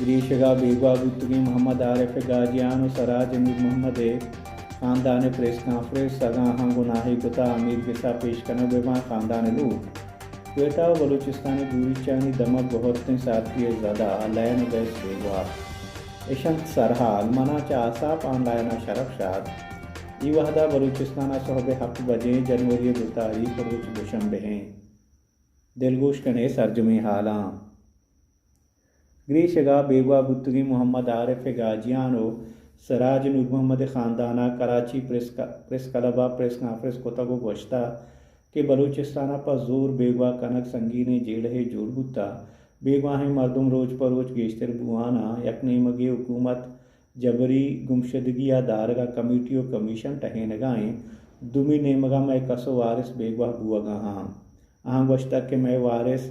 گریشگ ءَ بیگواہ بوتگیں محمد عارف گاجیان ءُ سراج نور محمد ءِ خاندان ءِ پریس کانفرنس، اگاں آہاں گناہے کتہ، امید گس ءَ پیش کنگ بہ باں خاندان ءِ لوٹ۔ کوئٹہ ءُ بلوچستان ءِ گوریچانی دمگ گوہرتیں سارتی ءِ زد ءَ لین ءُ گیس بیگواہ۔ اش انت سرحال، من آں چہ آساپ آن لائن ءَ شرف شاد۔ اے وہد ءَ بلوچستان ءَ سہب ءِ ہپت بجیں، جنوری ءِ دو تاریخ، روچ دوشنبہ ایں۔ دلگوش کن ئے سرجمیں ہالاں۔ گریشگ ءَ بیگواہ بوتگیں محمد عارف گاجیان ءُ سراج نور محمد ءِ خاندان ءَ کراچی پریس ک-، پریس کلب ءَ پریس کانفرنس کتگ ءُ گوشتہ کہ بلوچستان ءَ پہ زور بیگواہ کنگ سنگینیں جیڑہے جوڑ بوتہ۔ بیگواہیں مردم روچ پہ روچ گیشتر بوان آں۔ یک نیمگے حکومت جبری گمشدگی ءَ دارگ ءَ کمیٹی ءُ کمیشن ٹہینگ ءَ ایں، دومی نیمگ ءَ مئے کس ءُ وارث بیگواہ بوگ ءَ آں۔ آہاں گوشتگ کہ مئے وارث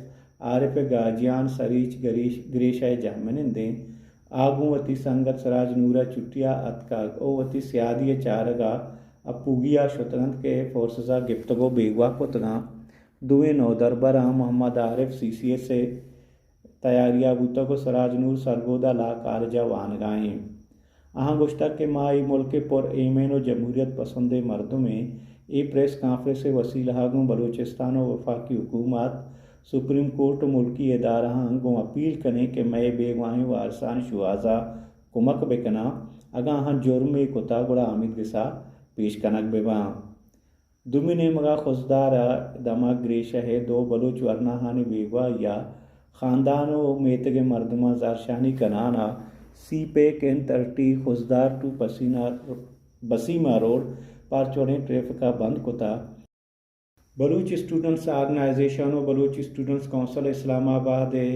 عارف گاجیان سریچ گریش-، گریشہ ءِ جہمنند ایں۔ آ گوں وتی سنگت سراج نور ءَ چھٹی ءَ اتکگ ءُ وتی سیادی ءِ چارگ ءَ اپوگی ءَ شتگ انت کہ فورسز ءَ گپتگ ءُ بیگواہ کتگ آں۔ دوئیں نودربراں محمد عارف سی سی ایس ءِ تیاری ءَ بوتگ ءُ سراج نور سرگودھا لاء کالج ءَ وانگ ءَ ایں۔ آہاں گوشتگ کہ ما اے ملک ءِ پر ایمن ءُ جمہوریت پسندیں مردم ایں۔ اے پریس کانفرنس ءِ وسیلہ ءَ گوں بلوچستان ءُ وفاقی حکومت، سپریم کورٹ ءُ ملکی ادارہاں گوں اپیل کنیں کہ مئے بیگواہیں وارثانی شوہاز ءَ کمک بہ کناں۔ اگاں آہاں جرمے کتہ گڑا آمیدگس ءَ پیش کنگ بہ باں۔ دومی نیمگ ءَ خضدار ءِ دمگ گریشہ ءِ دو بلوچ ورناہانی بیگواہی ءَ خاندان ءُ میتگ ءِ مردماں زہرشانی کنان ءَ سی پیک این تھرٹی خضدار ٹو پسینا-، بسیما روڈ پارچ وڑیں ٹریفک ءَ بند کتہ۔ بلوچ اسٹوڈنٹس آرگنائزیشن ءُ بلوچ اسٹوڈنٹس کونسل اسلام آباد ءِ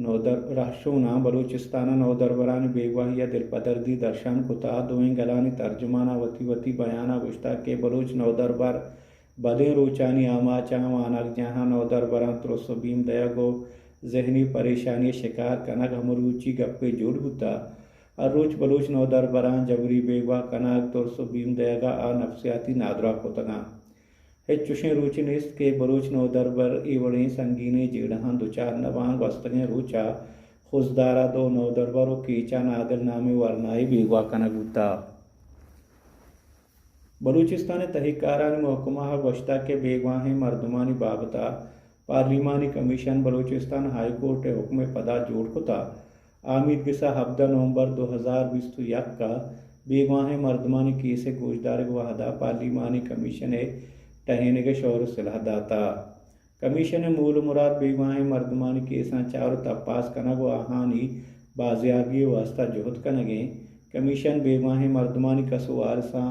نودر-، رہشوناں بلوچستان ءِ نودربرانی بیگواہی ءَ دلپدردی درشان کتہ۔ دوئیں گلانی ترجمان ءَ وتی وتی بیان ءَ گوشتگ کہ بلوچ نودربر بدیں روچانی آماچ آں، وانگجاہاں نودربراں ترس ءُ بیم دئیگ ءُ ذہنی پریشانی ءِ شکار کنگ ہمروچی گپے جوڑ بوتہ۔ ہر روچ بلوچ نودربراں جبری بیگواہ کنگ، ترس ءُ بیم دئیگ ءَ آ نفسیاتی نادراہ کتگ آں۔ ہچ چشیں روچے نیست کہ بلوچ نودربر اے وڑیں سنگینیں جیڑہاں دچار نہ باں۔ گوستگیں روچ ءَ خضدار ءَ دو نودربر ءُ کیچان عادل نامیں ورنائے بیگواہ کنگ بوتہ۔ بلوچستان ءِ تہیکارانی محکمہ ءَ گوشتگ کہ بیگواہیں مردمانی بابت ءَ پارلیمانی کمیشن بلوچستان ہائی کورٹ ءِ حکم ءِ پدا جوڑ کتہ۔ آمیدگس ءَ ہبدہ نومبر دو ہزار بیست ءُ یک ءَ بیگواہیں مردمانی کیس ءِ گوشدارگ ءِ وہد ءَ پارلیمانی کمیشن ءِ ٹہینگ ءِ شور ءُ سلاہ داتہ۔ کمیشن ءِ مول ءُ مراد بیگواہیں مردمانی کیساں چار ءُ تپاس کنگ ءُ آہانی بازیابی ءِ واستہ جہد کنگ ایں۔ کمیشن بیگواہیں مردمانی کس ءُ وارثاں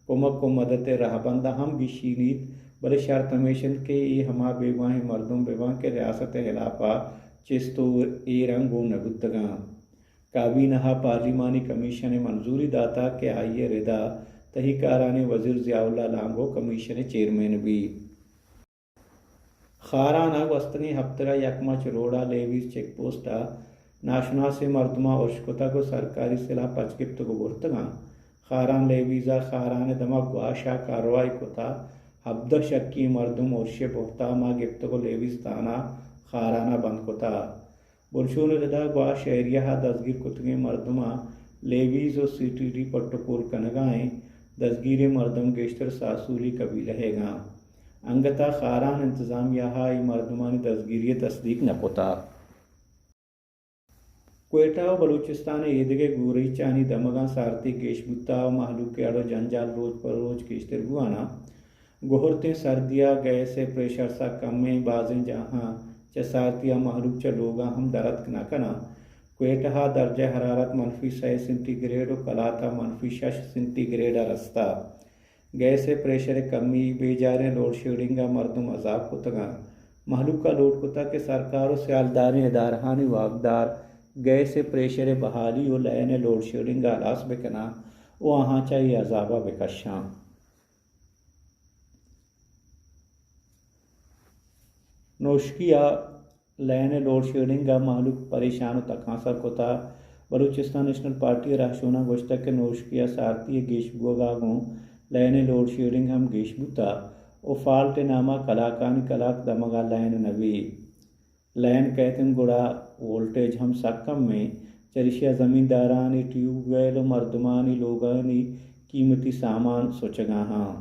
کمک ءُ مدد ءِ رہبنداں ہم گیشینیت، بلے شرط ہمیش انت کہ اے ہما بیگواہیں مردم بہ باں کہ ریاست ءِ ہلاپ ءَ چست ءُ ایراں گون نہ بوتگاں۔ کابینہ ءَ پارلیمانی کمیشن ءَ منظوری داتگ کہ آئی ءِ ردا تہیکارانی وزیر ضیاء اللہ لانگو کمیشن ءِ چیئرمین بیت۔ خاران ءَ گوستگیں ہپتگ ءَ یکمچ روڈ ءَ لیویز چیک پوسٹ ءَ ناشناسیں مردماں ارش کتگ ءُ سرکاری سلاہ پچ گپتگ ءُ برتگ اَنت۔ خاران لیویز ءَ خاران ءِ دمگ گواش ءَ کارروائی کتگ۔ ہبدہ شکی مردم ارش ءِ بہتام ءَ گپتگ ءُ لیویز تھانہ خاران ءَ بند کتگ۔ بنشون ءِ ردا گواش ایریا ءَ دزگیر کتگیں مردماں لیویز ءُ سی ٹی ڈی پٹ ءُ پول کنگ ءَ اِنت۔ دزگیریں مردم گیشتر ساسولی قبیلہ ئیگ اَنت۔ انگت ءَ خاران انتظامیہ ءَ اے مردمانی دزگیری ءِ تصدیق نہ کتگ۔ کوئٹہ ءُ بلوچستان ءِ ایدگہ گوریچانی دمگاں سارتی گیش بوتگ ءُ مہلوک ءِ اڑ ءُ جنجال روچ پہ روچ گیشتر بوان اَنت۔ گہرتیں سردی ءَ گیس ءِ پریشر سک کم اِنت، بازیں جاہاں چہ سارتی ءَ مہلوک چہ لوگاں ہم در اتک نہ کن اَنت۔ کوئٹہ ءَ درجہ حرارت منفی سئے سینٹی گریڈ ءُ قلات ءَ منفی شش سینٹی گریڈ ءَ رستہ۔ گیس ءِ پریشر ءِ کمی، بے جاریں لوڈ شیڈنگ ءَ مردم عذاب کتگ اَنت۔ مہلوک ءَ لوٹ کتگ کہ سرکار ءُ سیالداریں ادارہانی واکدار گیس ءِ پریشر ءِ بحالی ءُ لین ءِ لوڈ شیڈنگ ءَ ہلاس بہ کن اَنت ءُ آہاں چہ اے عذاب ءَ بہ کش اَنت۔ نوشکی ءَ لین ءِ لوڈ شیڈنگ ءَ مہلوک پریشان ءُ تکانسر کتگ۔ بلوچستان نیشنل پارٹی ءِ رہشوناں گوشتگ کہ نوشکی ءَ سارتی ءِ گیش بوگ ءَ گوں لین ءِ لوڈ شیڈنگ ہم گیش بوتگ ءُ فالٹ ءِ نام ءَ کلاکانی کلاک دمگ ءَ لین نہ بیت۔ لین کئیت اَنت گڑا وولٹیج ہم سک کم اِنت۔ چریشی ءَ زمیندارانی ٹیوب ویل ءُ مردمانی لوگانی قیمتی سامان سچگ ءَ آں۔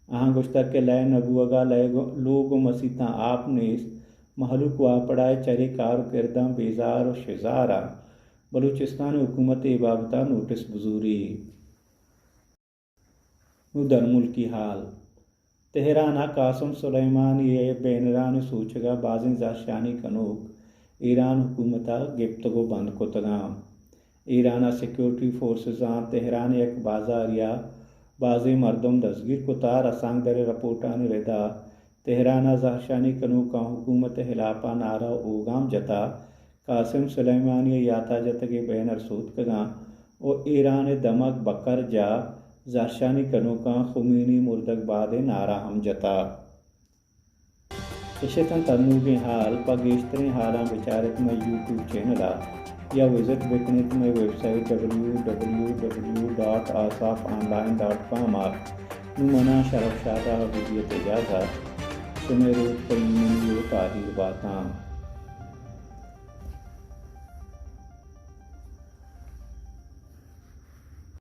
آہاں گوشتگ کہ لئے نہ بوگ ءَ لئے گو-، لوگ ءُ مسیتاں آپ نیست، مہلوک واپڈا ءِ چرے کار ءُ کرداں بیزار ءُ شزار ءَ، بلوچستان ءِ حکومت ءَ اے بابت ءَ نوٹس بزوری۔ نوں درملکی ہال۔ تہران ءَ قاسم سلیمانی ءِ بینرانی سوچگ ءَ بازیں زہرشانی کنوک ایران حکومت ءَ گپتگ ءُ بند کتگ اَنت۔ ایران ءِ سیکورٹی فورسزاں تہران ءِ یک بازارے ءَ بازیں مردم دزگیر کت ءُ رسانکدر ءِ رپورٹانی رد ءَ تہران ءَ زہرشانی کنوکاں حکومت ءِ ہلاپ ءَ نعرہ ءُ اوگام جتا۔ قاسم سلیمانی ءِ یات ءَ جتگیں بینر سوتکگ اَنت ءُ ایران ءِ دمگ بکر جاہ زہرشانی کنوکاں خمینی مردگ باد ءِ نعرہ ہم جتا۔ اش اتنت انوگیں ہال، پہ گیشتریں ہالاں بچار ات مئے یوٹیوب چینل ءَ یا وزٹ بکن ات مئے website W W W dot Aasap online dot com ءَ۔ نوں من ءَ شرف شاہ ءَ بدیت اجازت۔ شمئے روچ پہ ایمنی ءُ تاہیر باتاں۔